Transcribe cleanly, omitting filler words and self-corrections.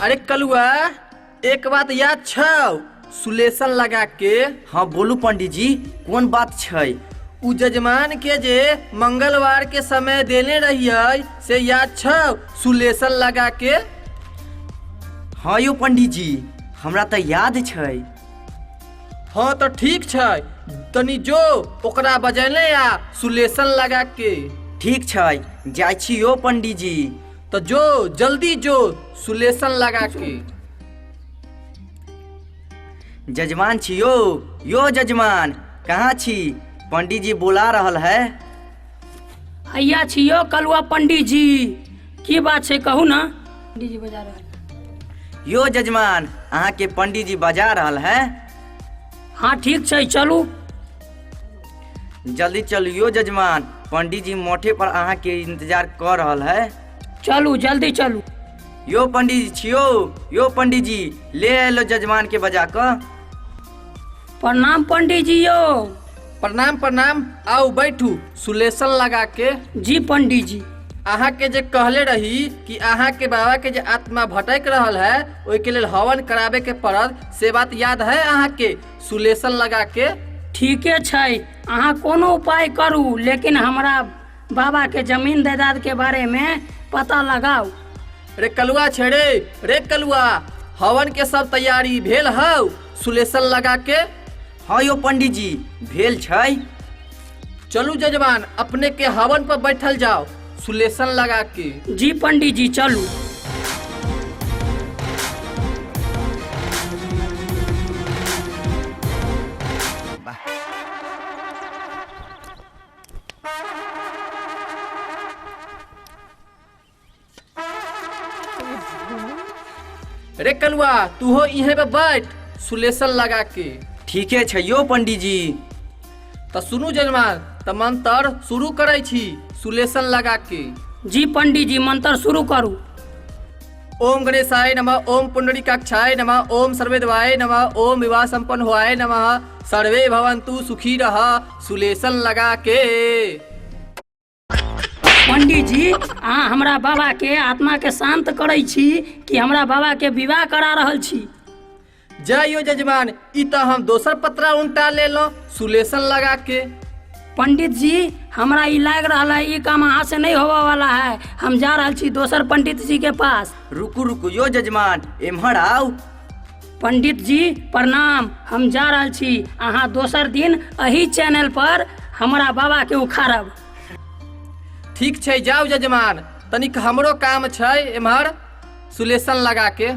अरे कलुआ, एक बात याद छौ सुलेशन लगा के? हाँ बोलू पंडीजी, कोन बात छै? उ जजमान के जे मंगलवार के समय देने रहियै से याद छौ सुलेशन लगा के? हाँ यौ पंडीजी, हमरा तऽ याद छै। हाँ तऽ ठीक छै, तनी जो ओकरा बजेने आ सुलेशन लगा के। ठीक छै, जाइ छी यौ पंडीजी। तऽ जो जल्दी जो सुलेशन लगा के। जजमान छी यौ, यो जजमान कहाँ छी? पंडीजी बोला रहल है। हैया छी यौ कलुआ पंडीजी, की बात छै कहू ना? पंडीजी बजा रहल। यो जजमान, अहाँके पंडीजी बजा रहल है। हाँ ठीक छै, चलू। जल्दी चलू यो जजमान, पंडीजी मोठे पर अहाँके इंतजार कऽ रहल है। चलू जल्दी चलू। यो पंडीजी छियो, यो पंडीजी ले आयलो जजमान के बजा कऽ। प्रणाम पंडीजी यो। प्रणाम प्रणाम, आउ बैठू सुलेशन लगा के। जी पंडीजी। अहाँ के जे कहले रही कि अहाँ के बाबा के जे आत्मा भटक रहल है ओहि के लेल हवन कराबे के पड़त, से बात याद है अहाँ के सुलेशन लगा के? ठीके छै, अहाँ कोनो उपाय करू लेकिन हमरा बाबा के जमीन जायदाद के बारे में पता लगाउ। रे कलुआ छे रे, रे कलुआ, हवन के सब तैयारी भेल हौ सुलेशन लगा के? हाँ यो पंडीजी भेल छै। चलू जजमान, अपने के हवन पर बैठल जाओ सुलेशन लगा के। जी पंडीजी चलू। रे कलुआ, तू हो इहे पे बैठ सुलेशन लगा के। ठीके छै यो पंडीजी। तऽ सुनू जजमान, तऽ मंत्र शुरू करै छी सुलेशन लगा के। जी पंडीजी, मंत्र शुरू करू। ओम गणेशाय नमः, ओम पुंडरीकाक्षाय नमः, ओम सर्वेदेवाय नमः, ओम विवाह संपन्न होआय नमः, सर्वे भवन्तु सुखी रह सुलेशन लगा के। पंडीजी, अहाँ हमरा बाबा के आत्मा के शांत करै छी कि हमरा बाबा के विवाह करा रहल छी? जय यो जजमान, ई तऽ हम दोसर पत्रा उल्टा लेलहुँ सुलेशन लगा के। पंडित जी, हमरा ई लागि रहल है ई काम अहाँ से नहीं होबऽ वाला है, हम जा रहल छी दोसर पंडित जी के पास। रुकू रुकू यो जजमान, एम्हर आउ। पंडित जी प्रणाम, हम जा रहल छी, अहाँ दोसर दिन एही चैनल पर हमरा बाबा के उखाड़ब। ठीक छै, जाउ जजमान, तनिक हमरो काम छै एम्हर सुलेशन लगा के।